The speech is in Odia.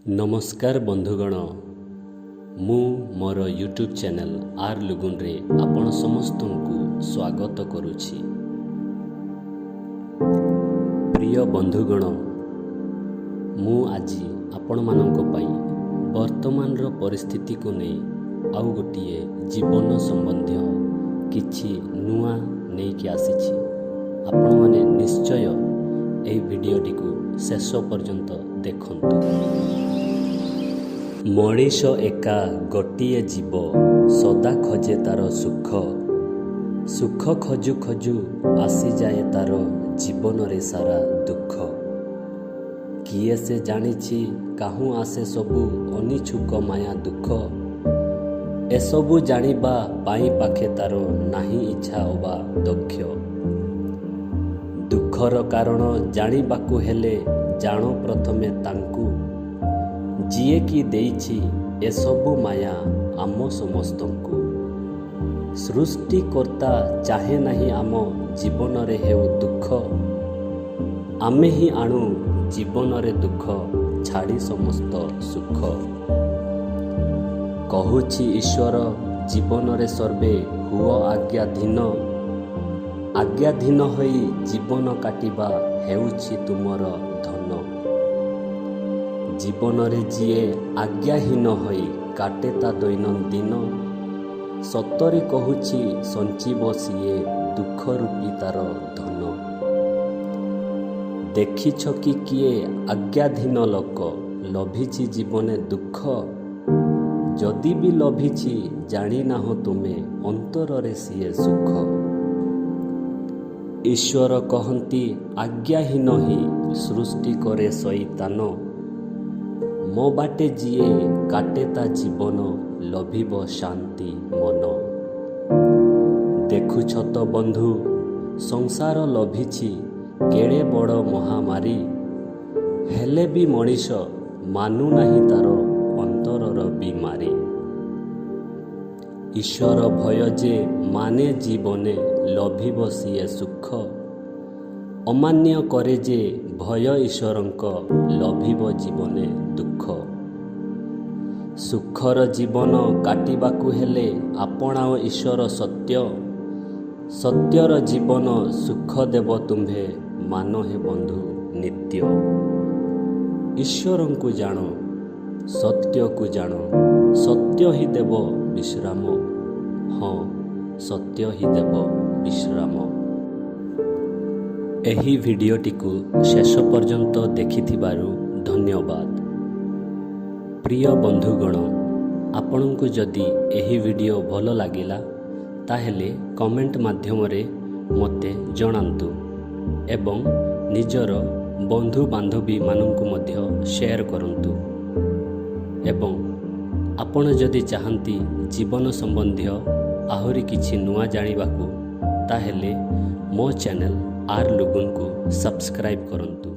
ନମସ୍କାର ବନ୍ଧୁଗଣ, ମୁଁ ମୋର ୟୁଟ୍ୟୁବ୍ ଚ୍ୟାନେଲ୍ ଆର୍ ଲୁଗୁନରେ ଆପଣ ସମସ୍ତଙ୍କୁ ସ୍ୱାଗତ କରୁଛି। ପ୍ରିୟ ବନ୍ଧୁଗଣ, ମୁଁ ଆଜି ଆପଣମାନଙ୍କ ପାଇଁ ବର୍ତ୍ତମାନର ପରିସ୍ଥିତିକୁ ନେଇ ଆଉ ଗୋଟିଏ ଜୀବନ ସମ୍ବନ୍ଧୀୟ କିଛି ନୂଆ ନେଇକି ଆସିଛି। ଆପଣମାନେ ନିଶ୍ଚୟ ଏହି ଭିଡ଼ିଓଟିକୁ ଶେଷ ପର୍ଯ୍ୟନ୍ତ ଦେଖନ୍ତୁ। ମଣିଷ ଏକା ଗୋଟିଏ ଜୀବ, ସଦା ଖୋଜେ ତାର ସୁଖ। ସୁଖ ଖୋଜୁ ଖୋଜୁ ଆସିଯାଏ ତାର ଜୀବନରେ ସାରା ଦୁଃଖ। କିଏ ସେ ଜାଣିଛି କାହୁଁ ଆସେ ସବୁ ଅନିଚ୍ଛୁକ ମାୟା ଦୁଃଖ? ଏସବୁ ଜାଣିବା ପାଇଁ ପାଖେ ତାର ନାହିଁ ଇଚ୍ଛା ଅବା ଦକ୍ଷ। ଦୁଃଖର କାରଣ ଜାଣିବାକୁ ହେଲେ ଜାଣ ପ୍ରଥମେ ତାଙ୍କୁ, ଯିଏକି ଦେଇଛି ଏସବୁ ମାୟା ଆମ ସମସ୍ତଙ୍କୁ। ସୃଷ୍ଟିକର୍ତ୍ତା ଚାହେଁ ନାହିଁ ଆମ ଜୀବନରେ ହେଉ ଦୁଃଖ। ଆମେ ହିଁ ଆଣୁ ଜୀବନରେ ଦୁଃଖ, ଛାଡ଼ି ସମସ୍ତ ସୁଖ। କହୁଛି ଈଶ୍ୱର, ଜୀବନରେ ସର୍ବେ ହୁଅ ଆଜ୍ଞାଧୀନ। ଆଜ୍ଞାଧୀନ ହୋଇ ଜୀବନ କାଟିବା ହେଉଛି ତୁମର ଧନ। ଜୀବନରେ ଯିଏ ଆଜ୍ଞାହୀନ ହୋଇ କାଟେ ତା ଦୈନନ୍ଦିନ, ସତରେ କହୁଛି ସଞ୍ଚିବ ସିଏ ଦୁଃଖ ରୂପୀ ତାର ଧନ। ଦେଖିଛ କି କିଏ ଆଜ୍ଞାଧୀନ ଲୋକ ଲଭିଛି ଜୀବନେ ଦୁଃଖ? ଯଦି ବି ଲଭିଛି, ଜାଣିନାହଁ ତୁମେ, ଅନ୍ତରରେ ସିଏ ସୁଖ। ଈଶ୍ୱର କହନ୍ତି, ଆଜ୍ଞାହୀନ ହିଁ ସୃଷ୍ଟି କରେ ସଇତାନ। ମୋ ବାଟେ ଯିଏ କାଟେ ତା ଜୀବନ, ଲଭିବ ଶାନ୍ତି ମନ। ଦେଖୁଛ ତ ବନ୍ଧୁ, ସଂସାର ଲଭିଛି କେଡ଼େ ବଡ଼ ମହାମାରୀ। ହେଲେ ବି ମଣିଷ ମାନୁନାହିଁ ତାର ଅନ୍ତରର ବିମାରୀ। ଈଶ୍ୱର ଭୟ ଯେ ମାନେ ଜୀବନେ, ଲଭିବ ସିଏ ସୁଖ। ଅମାନ୍ୟ କରେ ଯେ ଭୟ ଈଶ୍ୱରଙ୍କ, ଲଭିବ ଜୀବନେ ଦୁଃଖ। ସୁଖର ଜୀବନ କାଟିବାକୁ ହେଲେ ଆପଣାଅ ଈଶ୍ୱର ସତ୍ୟ। ସତ୍ୟର ଜୀବନ ସୁଖ ଦେବ, ତୁମ୍ଭେ ମାନ ହେ ବନ୍ଧୁ ନିତ୍ୟ। ଈଶ୍ୱରଙ୍କୁ ଜାଣ, ସତ୍ୟକୁ ଜାଣ, ସତ୍ୟ ହିଁ ଦେବ ବିଶ୍ରାମ। ହଁ, ସତ୍ୟ ହିଁ ଦେବ ବିଶ୍ରାମ। ଏହି ଭିଡ଼ିଓଟିକୁ ଶେଷ ପର୍ଯ୍ୟନ୍ତ ଦେଖିଥିବାରୁ ଧନ୍ୟବାଦ। ପ୍ରିୟ ବନ୍ଧୁଗଣ, ଆପଣଙ୍କୁ ଯଦି ଏହି ଭିଡ଼ିଓ ଭଲ ଲାଗିଲା, ତାହେଲେ କମେଣ୍ଟ ମାଧ୍ୟମରେ ମୋତେ ଜଣାନ୍ତୁ ଏବଂ ନିଜର ବନ୍ଧୁବାନ୍ଧବୀମାନଙ୍କୁ ମଧ୍ୟ ସେୟାର କରନ୍ତୁ। ଏବଂ ଆପଣ ଯଦି ଚାହାନ୍ତି ଜୀବନ ସମ୍ବନ୍ଧୀୟ ଆହୁରି କିଛି ନୂଆ ଜାଣିବାକୁ, ତାହେଲେ ମୋ ଚ୍ୟାନେଲ୍ ଆର୍ ଲୁଗୁନକୁ ସବସ୍କ୍ରାଇବ୍ କରନ୍ତୁ।